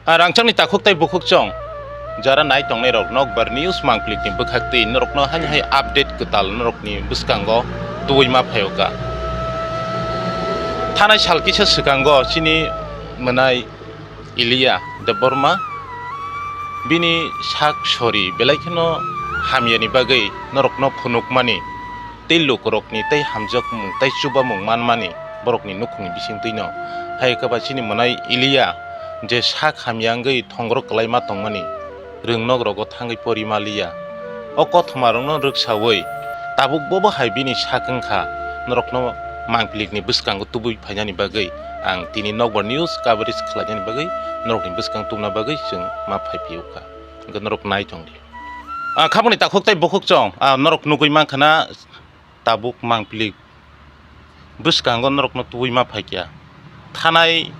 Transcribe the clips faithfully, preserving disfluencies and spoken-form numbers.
Ah, rangchakni takhuk tei bukhuk chong, jara nai tongnai rok, Nokbar News mangplik ni bwkhak twi norok no haini hai update kwtal norok ni bwskango tubui ma phaio ka. Thanai sal kisa swkango chini mwnai Iliya Debbarma bini sak sori belai kheno hamya ni bagwi norok no phunuk mani tei lukurokni tei hamjakmung tei chubamung manmani borokni nukhungni bisingtwino. Hai khe ba chini mwnai Iliya je sak hamya wngwi thongro kwlaima tongmani rwngnokrogo thangwi pori maliya. O kothomarokno rwksaui tabuk bobo hai bini sak wngkha, norokno mangplikni bwskango tubui phainani bagwi ang tini Nokbar News coverage khlainani bagwi norokni bwskang tubuna bagwi chwng ma phai phiyokha. Hwnkhe norok nai tongdi. Ah, khabangni takhuk tei bukhuk chong, ah, norok nugui mankha na tabuk mangpili bwskango norokno tubui ma phaikha. Thanai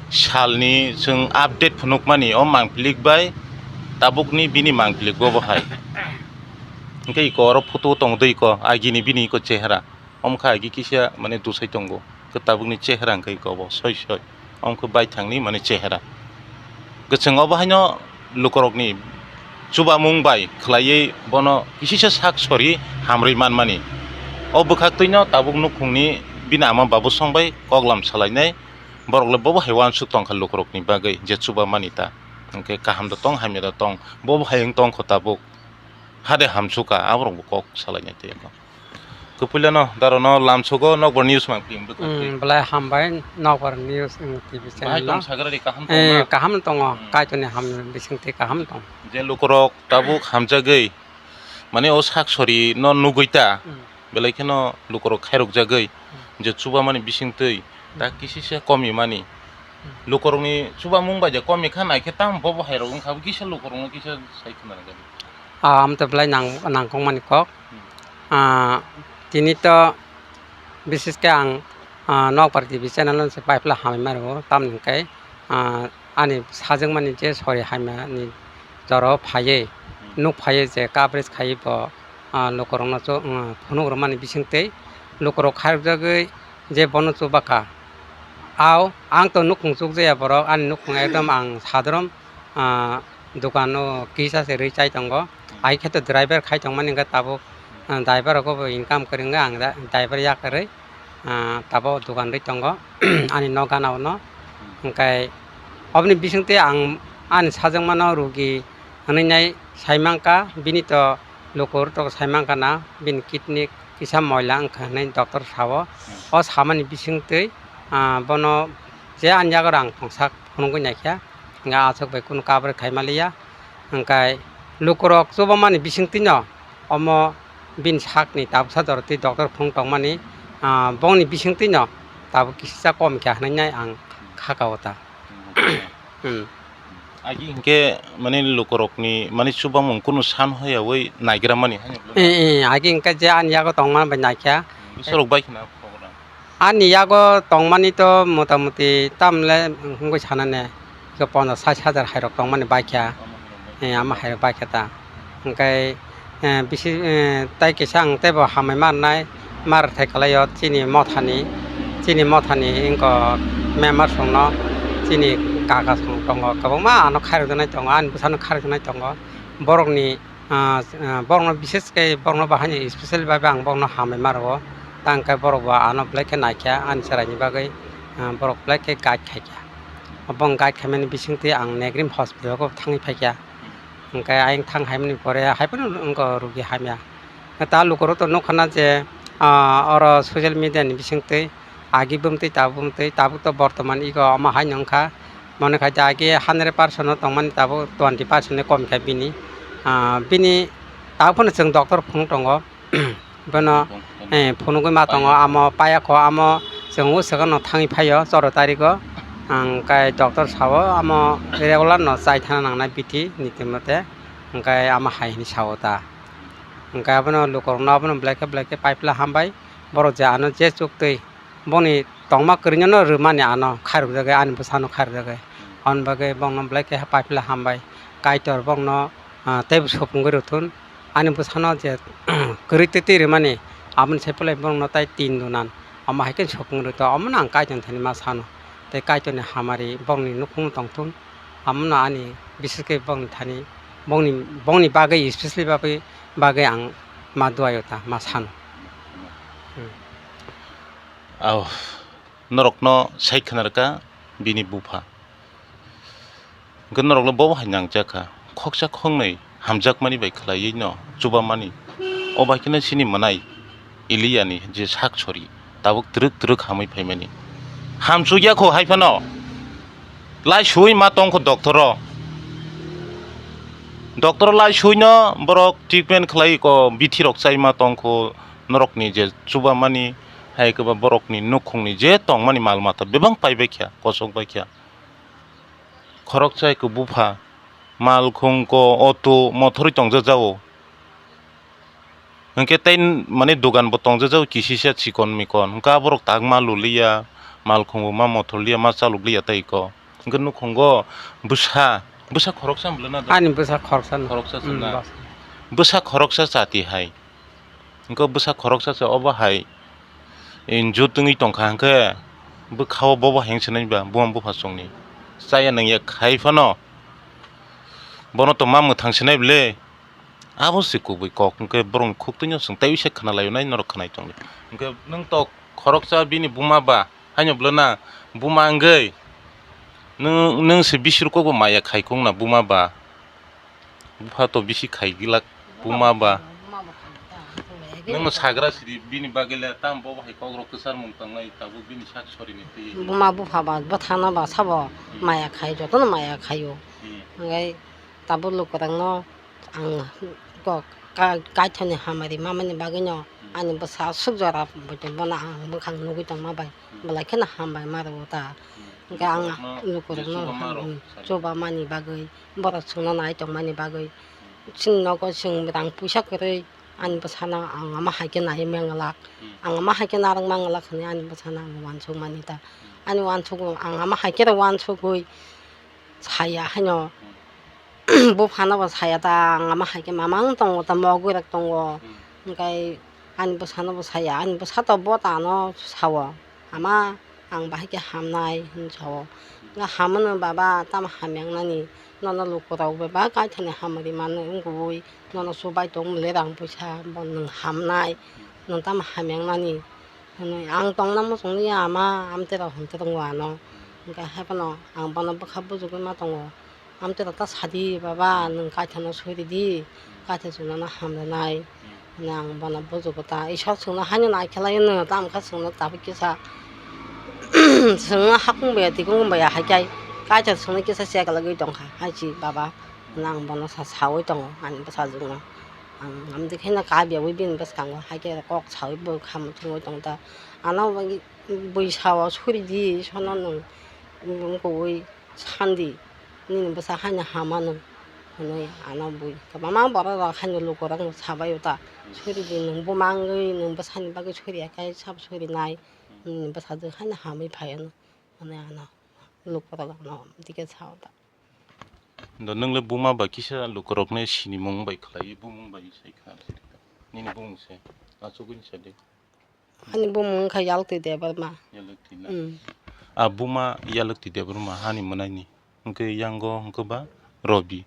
salni chwng update phunukmani o mangpilik bai tabukni bini mangpilik bobo hai. Hwnkhe iko oro photo tongo dei iko agini bini iko chehra. Omo kha agi kisa mane dusai tongo. Khe tabukni chehra hwnkhe iko bo soi soi. Omo khe baithangni mane chehra. Kwchwng obo haino lukurokni chubamung bai khlaiwi bono kisisa sak sori hamrwi manmani. O bwkhaktwino tabuk nukhungni bini ama babosong bai koklam salainai. Borok le bobo hai uansuk tongkha lukurokni bagwi je chubamani ta. Hwnkhe kaham da tong, hamya da tong, bobo hai wng tongkho tabuk. Hade hamsukha, aborokbo kok salainai tei eko. Kwpwilano darono lamsogo Nokbar News mangpili bwkha twi. Hmm, belai hambai Nokbar News, hmm, T V channel no. Bahai tong sagrari kaham tong na? Eh, kaham tongo, hmm. Kaitorni ham bisingtwi kaham tong. Je lukurok tabuk hamjagwi, mane o sak sori no nugwi ta, hmm. Belai kheno lukurok khairokjagwi, hmm. Je chubamani bisingtwi, ta hmm. Kisisa komimani. Hmm. Lukurokni chubamung bai je komi kha naikhe tamo bobo hairok wngkha, kisa lukurokno kisa sai khna nangani. Ah, amtwi belai nang-, nangkukmani kok. Hmm. Ah, tini to bises khe ang, ah, Nokbar T V channel no se paipla hamai ma rwo, tamni hwnkhe, ah, ani sajwkmani je sori hamyani jorao phaiwi, hmm. Nuk phaiwi je coverage khaiwi bo, ah, lukurokno chu, ah, phunuk rwmani bisingtwi lukurok khairokjagwi je bono chubakha. Au, ang to nukhung chukjaya borok, ani nukhung ekdom ang sadrom, ah, dokan o kisa se rwi chai tongo. Ai khe to driver khai tongmani hwnkhe tabuk, ah, driver rogo bo income kwrwi wngkha, ang da-, driver yakarwi, ah, tabuk dokan rwi tongo ani nok gana o no. Hwnkhe oboni bisingtwi ang ani sajwkmano rugi hwnwi nai sai mankha, bini to lukur to sai mankha na, bini kidney kisa moila wngkha hwnwi doctor sao. O samani bisingtwi, ah, bono je ani yago rang tongsak phunugwi naikha. Hwnkhe aswk bai kunu cover khaima liya. Hwnkhe lukurok chubamani bisingtwino omo bini sakni tabuksa jorotwi doctor phunuk tongmani, ah, bongni bisingtwino tabuk kisisa kom khe hwnwi nai ang kha kao ta. Hmm. Agi hinkhe mani lukurokni mani chubamung kunu san hoyawi naigra mani. Eh, eh, agi hinkhe je ani yago tongma bai naikha. Bwsarok bai khna. Ani yago tongmani to motamuti tamle wngwi sanane, iko ponchas sait hajar hairok tongmani baikha, eh, ama hairok baikha ta. Hwnkhe, eh, bisi, eh, tai kisa ang teibo hamai marnai, mar thai kalaio chini mothani, chini mothani wngkok member songno, chini kaka song tongo, kwbangma ano khairokjaknai tongo, ani bwsano khairokjaknai tongo, borokni Ah, ah, borokno bises khe borokno bahaino special bai ang borokno hambai ma rwo. Tang khe borok bo ano belai khe naikha ani chwraini bagwi, ah, borok belai khe guide khaikha. Bo guide khaimani bisingtwi ang Negrim hospital o thangwi phaikha. Hwnkhe ayang thang haimani pore haiphano wngkha rugi hamya. Ta lukurok to nukha na je, ah, oro social media ni bisingtwi agi bumtwi tabuk bumtwi tabuk to bortoman ego omo hai nw wngkha. Mone khai da agi hundred percent o tongmani tabuk twenty percent ni kom kha bini. Ah, bini tabuk phano chwng doctor phunuk tongo. Bono, eh, phunugwi ma tongo, amo paya kho, amo chwng o swkang no thangwi phaio choro tariko. Ang kai doctor sao amo regular no chai thana nangnai bithi niti mote. Hwnkhe amo hai hwnwi sao ta. Hwnkhe abono lukurokno abono belai khe belai khe paipla hambai. Borok je ano je chuktwi boni tongma kwrwino rwmani ano khairokjagwi, ani bwsano khairokjagwi. Aboni bagwi bongno belai khe paipla hambai. Kaitor bongno, ah, teibo supungwi rwthun. Ani bwsano je kwrwi twi twi rwmani aboni sai pulai bongno tai tin dunan. Omo hai khe supung rwtho, omono ang Kaitorni thani ma sano. Tei Kaitorni hamari bongni nukhungo tongthun. Amono ani bises khe bongni thani, bongni, bongni bagwi, especially bagwi, bagwi ang ma duaio ta, ma sano. Hmm. Ao, norokno sai khna rwkha bini bupha. Hwnkhe norokno bobo hai nangjakha, khoksa khoknwi hamjakmani bai khlaiwi no chubamani. O bai kheno chini mwnai Eliani je sak sori, tabuk twrwk twrwk hamwi phaimani. Hamsukya kho hai phano. Lai sui ma tongkho doctor o. Doctor lai suino borok treatment khlai ko bithi rok chai ma tongkho norokni je chubamani hai khe ba borokni nukhungni je tongmani mal mata bebak pai bai kha, kosok bai kha. Khoroksa eko bupha, mal khungko, auto, mothorwi tongja jao. Hwnkhe tei mane dogan bo tongja jao kisisa chikon mikon. Hwnkhe aborok tak ma luliya, mal khungbo ma mothor liya, ma chalok liya tei ko. Hwnkhe nukhungo bwsa, bwsa khoroksa mlwna da? Ani bwsa khoroksa no. Khoroksa se Hmm, na? Bas. Bwsa khoroksa chati hai. Hwnkhe bwsa khoroksa se obo hai injure tongwi tongkha hwnkhe bwkhao bobo heng sinai ba buma bupha chongni. Chaya nangya khai phano bono to ma mwthang sinai bwle. Abo se kubui kok hwnkhe borokni khuk twino chwng tei uisa khna laio nai norok khwnai tongdi. Hwnkhe nwng to khoroksa bini buma ba haino bwlwna buma wngwi nwng, nwng se bisi rwkokbo maya khai kung na buma ba. Bupha to bisi khai glak buma ba. Nwngno sagra sidi bini bagwi le tam bo hai kok rok kwchar mung tongnai tabuk bini sak sorini twi. Buma bupha ba bwthana ba sabo Hmm. maya khai jotono maya khaio. Hmm. Hwnkhe tabuk lukurokno ang kok ka-, kaithani hamari mamani bagwino Hmm. ani bwsa aswk jora bono ang bwkhak nugwi tongma bai Hmm. belai kheno hambai ma rwo ta. Hmm. Hwnkhe ang Lukurokno lukurokno chuba ma rok hmm, sadi. Chuba mani bagwi. Borok chwngno nai tongmani bagwi chini nogo chwng rang puisa kwrwi ani bwsano ang ama hai khe nai manglak, Hmm. ang ama hai khe narwk manglak hwnwi ani bwsano ang uansukmani ta. Hmm. Ani uansukmung ang ama hai khe rw uansukgwi saya haino Hmm. buphano bo saya ta, ang ama hai khe mamang tongo ta, mogwi rok tongo, Hmm. hwnkhe ani bwsano bo saya, ani bwsa to bo ta ano sao. Ama, ang bahai khe hamnai, hwn sao. Nga hamano baba, tamo hamya wngnani? Nono lukurok bebak kaithani hamari mano wngwi, nono chubai tong le rang puisa, bo nwng hamnai, nwng tamo hamya wngnani? Hwnwi ang tongna muchungli ama, amtwirok hwn twrwngo ano. Hwnkhe haiphano ang bono bwkha bujugwi ma tongo. Amtwirok ta sadi, "Baba, nwng kaithano suri di, kaitha chwng nono hamrwnai," hwnwi ang bono bujugo ta. Isor chwngno haino nai khe lai hwnwi tamo khe chwngno tabuk kisa chwngno hakung baya tikung baya hai khe kaitha chwngno kisa check lagwi tong kha hai si baba hwnwi ang bono sa saui tongo ani bwsajwkno. Ang amtwi khe no kabiyaui bini bwskango hai khe kok saui bo kha muchungui tong ta. Ano bui sao suri di, sono nwng wngkukui sandi, nini bwsa haino hamano, hwnwi ano bui kwbangma borok rok haino lukurokno sabaio ta, suri di nwng buma wngwi nwng bwsani bagwi suriya khe sabo surinai, nini bwsajwk haino hamwi phaiano, hwnwi ano lukurok ano dike sao ta. Do nwng le buma bai kisa lukurokno sinimung bai khlaiwi bumung bai sai kha, nini bumung se achugwi sa di. Ani bumung wngkha Yalti Debbarma. Yalti na? Mm. A buma Yalti Debbarma hani mwnaini. Hwnkhe yango hwnkhe ba Robi.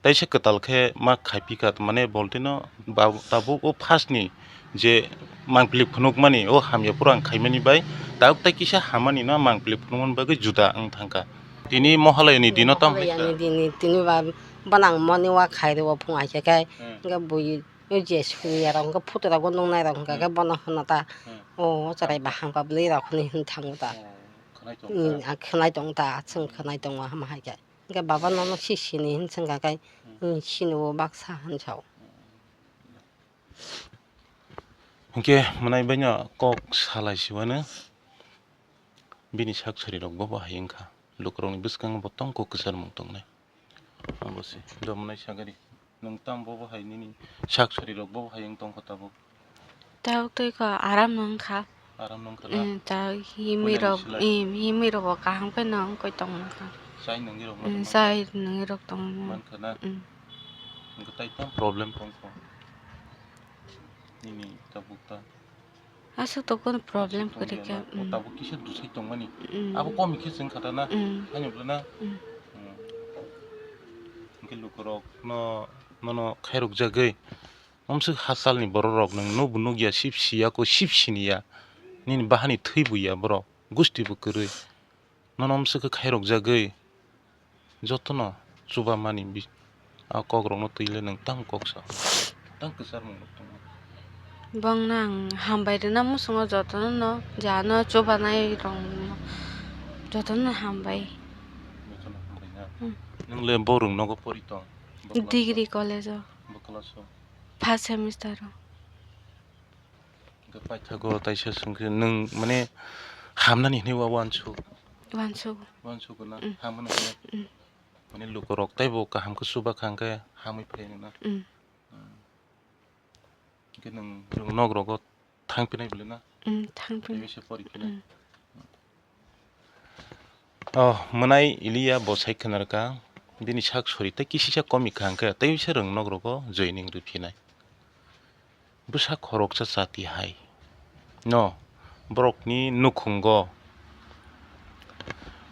Taisa kwtal khe ma khaipi kha, mane boltino ba-, tabuk o first ni je mangpili phunukmani o hamya phuru ang khaimani bai tabuk tai kisa hamani no mangpili phunukmani bagwi juda wng thangkha. Tini Mohalayani dino tamo hai kha? Mohalayani dini tini ba, bono ang moni wa khai rwo phung ai khe khe, Hmm. hwnkhe bui O je suriya rok hwnkhe photo rok bo nuknai rok hwnkhe khe Hmm. bono hwno ta, Hmm. o chwrai bahang ba bwlwi rok hwnwi hwn thango ta. Oh, khwnai tong Hmm, ta. A khwnai tong ta, chwng khwnai tongo hama hai khe. Hwnkhe baba nono si sini hwn swngkha khe, Hmm. Hmm, sini o baksa hwn sao. Hmm. Hwnkhe mwnai baino kok salai siwano bini sak sari rok bo bo hai wngkha. Lukurokni bwskango bo tongkho kwchar mung tongnai. Abo se, do mwnai sagari. Nwng tamo bo hai nini sak sari rok bo hai wng tongkha tabuk? Tabuk twi kha, aram no wngkha. Aram no wngkha na? Mm, ta himwi Puila rok, ni silai? Mm, himwi rok bo kaham khe no wngwi tong kha. Chai nungwi rok no Mm, tongkha? Chai nungwi rok tong. Mankha na? Mm. Wngkha tai tamo problem tongkha? Nini tabuk ta. Aswk to kono problem kwrwi khe, mm. Tabuk kisa dusai tongmani. Mm. Abo komi khe chwng kha ta na? Mm. Haino bwle na? Mm. Lukurokno, nono khairokjagwi, omswk hachalni bororok nwng nukbo nukya, sip siyako, sip siniya, nini bahani thwibo ya borok, gustibo kwrwi. Nono omswk khe khairokjagwi jotono chubamani bi-, a kokrokno twi le nwng tamo kok sa, tamo kwcharmung rok tongo. Bongno ang hambai rwna muchungo jotono no, je ano chubanai rokno jotono hambai. Jotono hambai na? Hmm. Nwng le bo rwng nogo pori tong? Bo class o? Degree college o. Bo class o? First semester o. Hwnkhe paithago taisa swngkhe nwng mane hamnani hinwi wa-, wansuk? Wansuk. Wansuk na? Mm. Hamano hwnwi? Mm. Mane lukurok teibo kaham khe chuba kha hwnkhe hamwi phai rwna? Mm. Mm. Hwnkhe nwng rwng nok rogo thang phinai bwle na? Mm, thang phinai. Tei se pori phinai? Mm. Oh, mwnai Iliya bo sai khwnarwkha, bini sak sori tei kisisa komi kha hwnkhe, tei se rwng nok rogo joining rw phinai. Bwsa khoroksa chati hai no borokni nukhungo,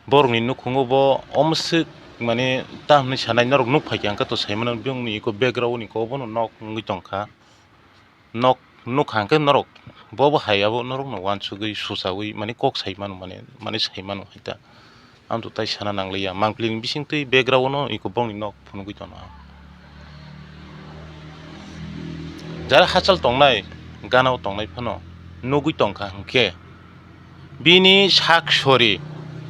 borokni nukhungo bo omswk mane ta hwnwi sanai norok nuk phai kha hwnkhe to sai mano, bini iko background ni iko bono nok wngwi tongkha. Nok nukha hwnkhe norok, bo bo hai abo norokno wansugwi suchawi mani kok sai mano, mani, mani sai mano hai ta. Amtwtai sana nangliya, mangpili ni bisingtwi background no iko bongni nok phunugwi tono ang. Jara hachal tongnai, gana o tongnai phano nugwi tongkha hwnkhe bini sak sori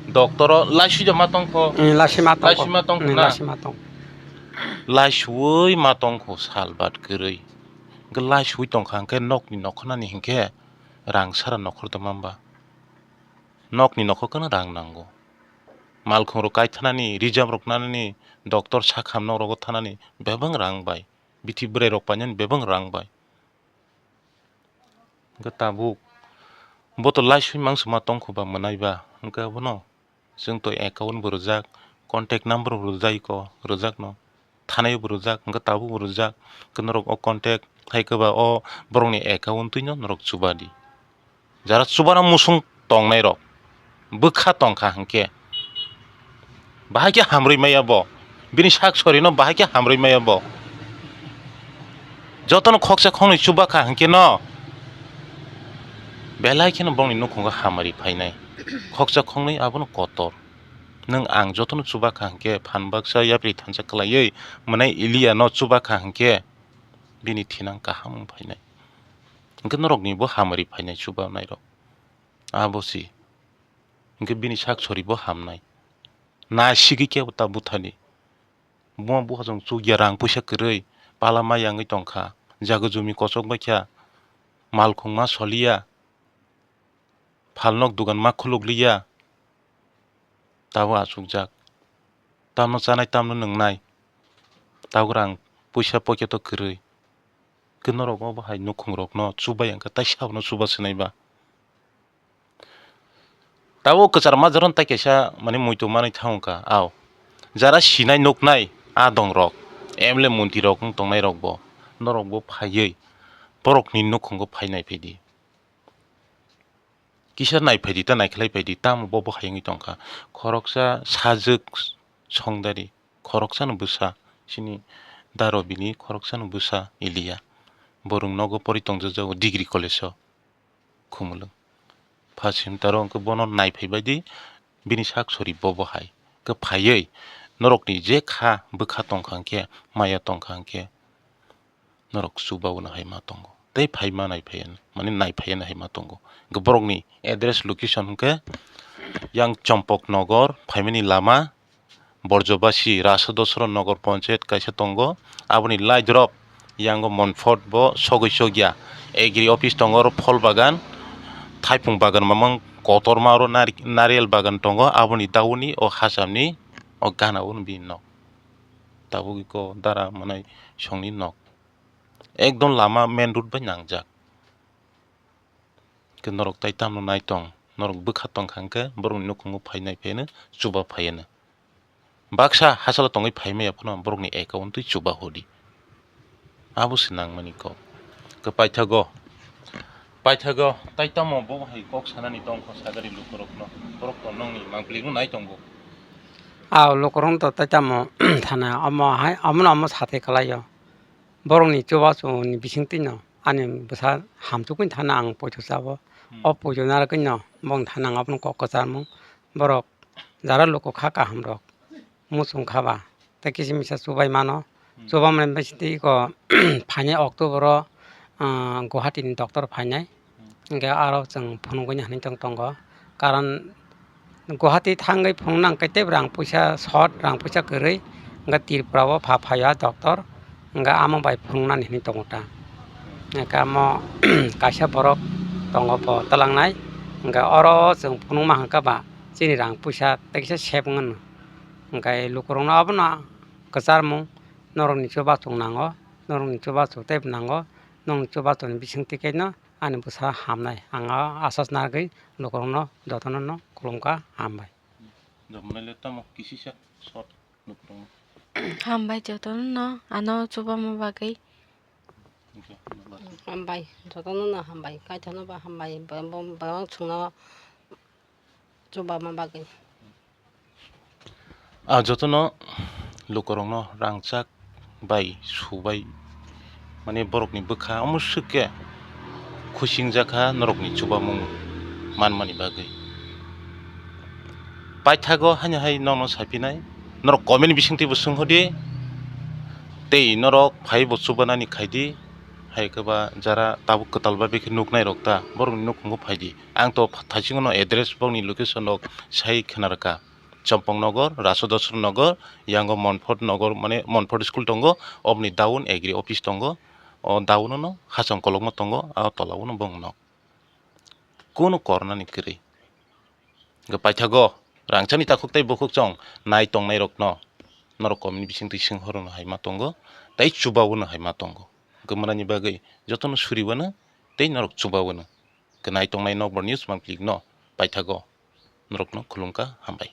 doctor o laisui da ma tongkho. Eh, laisui ma tongkho. Laisui ma tongkho. Eh, na? Laisui ma tong. Laisuwi ma tongkho sal bat kwrwi. Hwnkhe laisuwi tongkha hwnkhe nokni nokhanani hwnkhe rang sara nokhor tongma ba? Nokni nokhor kheno rang nango. Malkhung rok kaithanani, rijab rok nanani, doctor sakham nok rogo thanani bebak rang bai. Bithi bwrwi rok painani bebak rang bai. Hwnkhe tabuk bo to laisui mangsa ma tongkho ba mwnai ba, hwnkhe abono chwng to account bo rwjak, contact number bo rwjak iko, rwjak no, thanai bo rwjak, hwnkhe tabuk bo rwjak, hwnkhe norok o contact hai khe ba o borokni account twi no norok chuba di. Jara chubana musung tongnai rok bwkha tongkha hwnkhe, bahai khe hamrwi maya bo, bini sak sorino bahai khe hamrwi maya bo. Jotono khoksa khoknwi chubakha hwnkhe no belai kheno bongni nukhungo hamari phainai. Khoksa khoknwi abono kotor. Nwng ang jotono chubakha hwnkhe phan baksa yapri thansa kwlaiwi mwnai Iliya no chubakha hwnkhe bini thinang kaham wng phainai. Hwnkhe norokni bo hamari phainai chubanai rok. Abo si. Hwnkhe bini sak sori bo hamnai. Na sigwi kebo ta buthani. Buma buhajong chukya rang puisa kwrwi pala ma yangwi tongkha. Jaga jumi kochok baikha. Malkhung ma soliya. Phalnok dugan ma khulukliya. Tabuk achukjak. Tamno chanai tamno nwngnai. Tabuk rang puisa pocket o kwrwi. Khe norok obo hai nukhung rokno chubai wngkha, tai sabono chuba swnai ba. Tabuk kwchar majra no tai kaisa mane muitu manwi thang wngkha, ao jara sinai nuknai a dong rok, M L A montri rok wng tongnai rok bo, norok bo phaiwi borokni nukhungo phai nai phaidi. Kisa nai phaidi ta, naikhlai phaidi, tamo bo bo hai wngwi tongkha. Khoroksa sajwk songdari, khoroksano bwsa, chini da Robini khoroksano bwsa Iliya. Bo rwng nogo pori tongjago degree college o. Khumulwng. First semester o hwnkhe bono naiphai baidi, bini sak sori bobo hai. Hwnkhe phaiwi norokni je kha bwkha tongkha hwnkhe, maya tongkha hwnkhe, norok chubawi no hai ma tongo. Tei phai ma naiphai, mane naiphai no hai ma tongo. Hwnkhe borokni address location hwnkhe yang Chompok Nogor phaimani lama, Borjobasi Rasa Dosra Nogor Ponchayat kaisa tongo, aboni lai drop yango Monfort bo sogwi sogya. Agri office tongo, oro phol bagan, thaipung bagan mamang kotorma, oro nari-, nariyal bagan tongo, aboni dauni o hachamni o gana o bini nok. Tabuk iko dara mwnai songni nok. Ekdom lama main road bai nangjak. Khe norok tai tamno nai tong, norok bwkha tong kha hwnkhe borokni nukhungo phai nai phai hwno chuba phai hwno. Baksa hachalo tongwi phai maya phano borokni account twi chuba hodi. Abo se nangmani kok. Khe paithago, paithago tai tamo bo hai kok sanani tong kho sagari lukurokno, borok to nongni mangpili no nai tongo. A lukurok to tei tamo thana omo hai, omono omo sathai kalaio. Borokni chubachu ni bisingtwi no ani bwsa hamchukgwi thana ang poito chao. Hmm. O poito narwgwi no bong thana ang abono kok kwcharmung. Borok jara luku kha kahamrok muchung kha ba tei kisa misa chubai mano. Hmm. Chubamani bisingtwi iko phainai October o, ah, Guwahati ni doctor phainai. Hmm. Hingke aro chwng phunugwi hinwi tong tongo. Karon Guwahati thangwi phunukna hwnkhe teibo rang puisa short, rang puisa kwrwi, hwnkhe Tripura o pha phaio doctor, hwnkhe amo bai phunuknani hinwi tongo ta. Hwnkhe amo kaisa borok tongo bo twlangnai, hwnkhe oro chwng phunukma hwnkhe ba chini rang puisa tei kisa save wngmano. Hwnkhe lukurokno abono kwcharmung, norokni chubachu nango, norokni chubachu teibo nango, norokni chubachuni bisingtwi khe no ani bwsa hamnai. Ang o asas narwgwi lukurokno jotono no khulumkha, hambai. Jomonai le tamo kisisa short lukurokno. Hambai jotono no ano chubama bagwi. Hambai, jotono no hambai, kaithano ba hambai, bo, bo, bo chwngno chubama bagwi. Ah, jotono lukurokno rangchak bai subai, mane borokni bwkha omo swk khe khusingjakha norokni chubamung manmani bagwi. Paithago haino hai nokno saphinai, norok comment bisingtwi bo swnghodi, tei norok phaibo chubanani khaidi, hai khe ba jara tabuk kwtal bai bikhe nuknairok ta borokni nukhungo phaidi. Ang to thaisingo no address bokni location rok sai khna rwkha. Chompong Nogor, Rasodosor Nogor, yango Monfort Nogor, mane Monfort School tongo, oboni down agri office tongo, o down no hasong kolokma tongo, a tola o no bong nok. Kunu kornani kwrwi. Hwnkhe paithago rangchakni takhuk tei bukhuk chwng nai tongnairokno norok comment bisingtwi swnghorno hai ma tongo, tei chubawano hai ma tongo. Hwnkhe mwnani bagwi jotono suriwano tei norok chubawano. Hwnkhe nai tongnai Nokbar News mangpili no paithago norokno khulumkha, hambai.